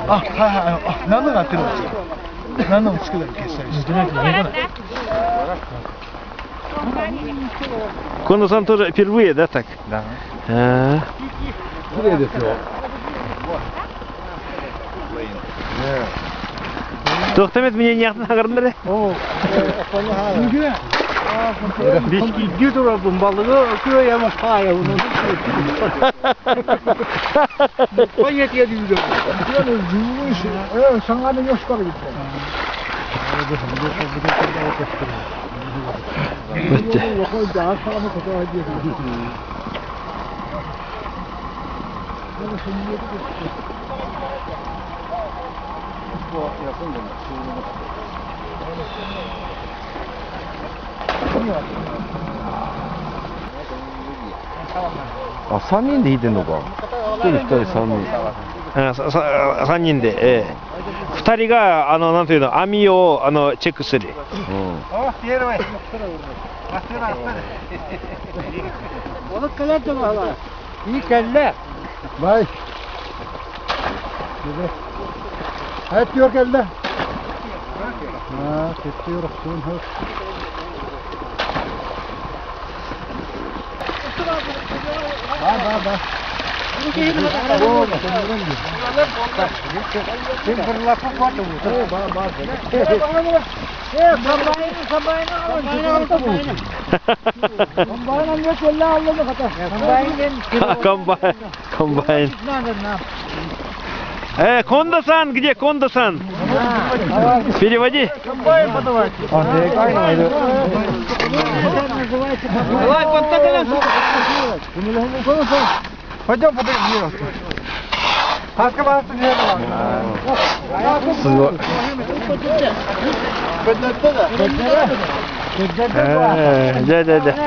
あ、はいはい。あ、何のがやってるんですか。何の作る決済して。近藤さんтоже впервые, да, так? Да. А, 綺麗ですよ。 Тоқтамет меня не ағырдыр. Biskilgi duralım balığı köye paya onu. Paya diye diyor. Бітті. あ、三人で弾いてんのか。一人、二人、三人。あささ三人で、ええ。二人が、あの、なんていうの、網を、あの、チェックする。うん。 Vay. Hep diyor geldi. Ha, kesiyor, son hep. Ba ba ba. Комбайн. Комбайн. Кондо-сан, где Кондо-сан? Переводи. あ、でかいのがいる。 Пойдем подойдем. すごい。 じゃあじゃあじゃあ。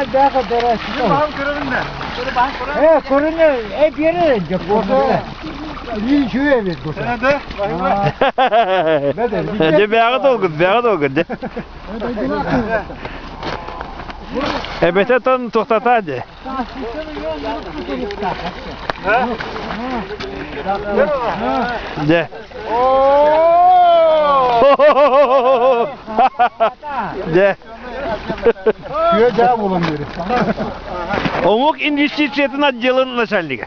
Дьэ бэҕэ долгут, бэҕэ долгут, дьэ. Эбэтэ тон тухтата дьэ. Дьэ. Дьэ. Омук инвестициятын отделын начальнига.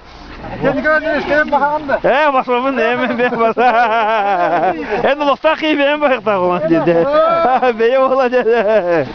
Э, басмабын, эми бе баса. Эн улахтаах киһи бэйэм байыктаах улан диэде. Бэйэ буола диэде.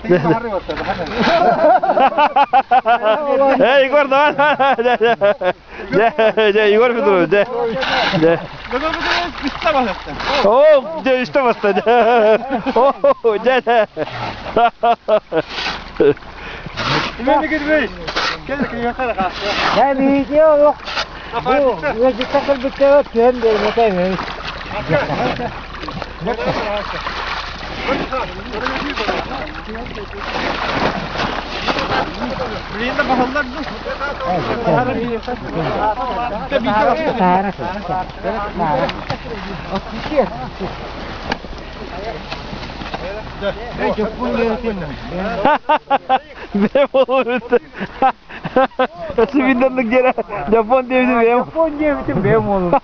Э, Егор, давай, давай. Дьэ, дьэ, Егор Петрович, дьэ. Дьэ. О, дьэ, что баста, дьэ. О, дьэ, дьэ. Бэм олорбут. Сибиндерник дьэрэ Жапон диэбити бэм. Жапон диэбити бэм олорбут.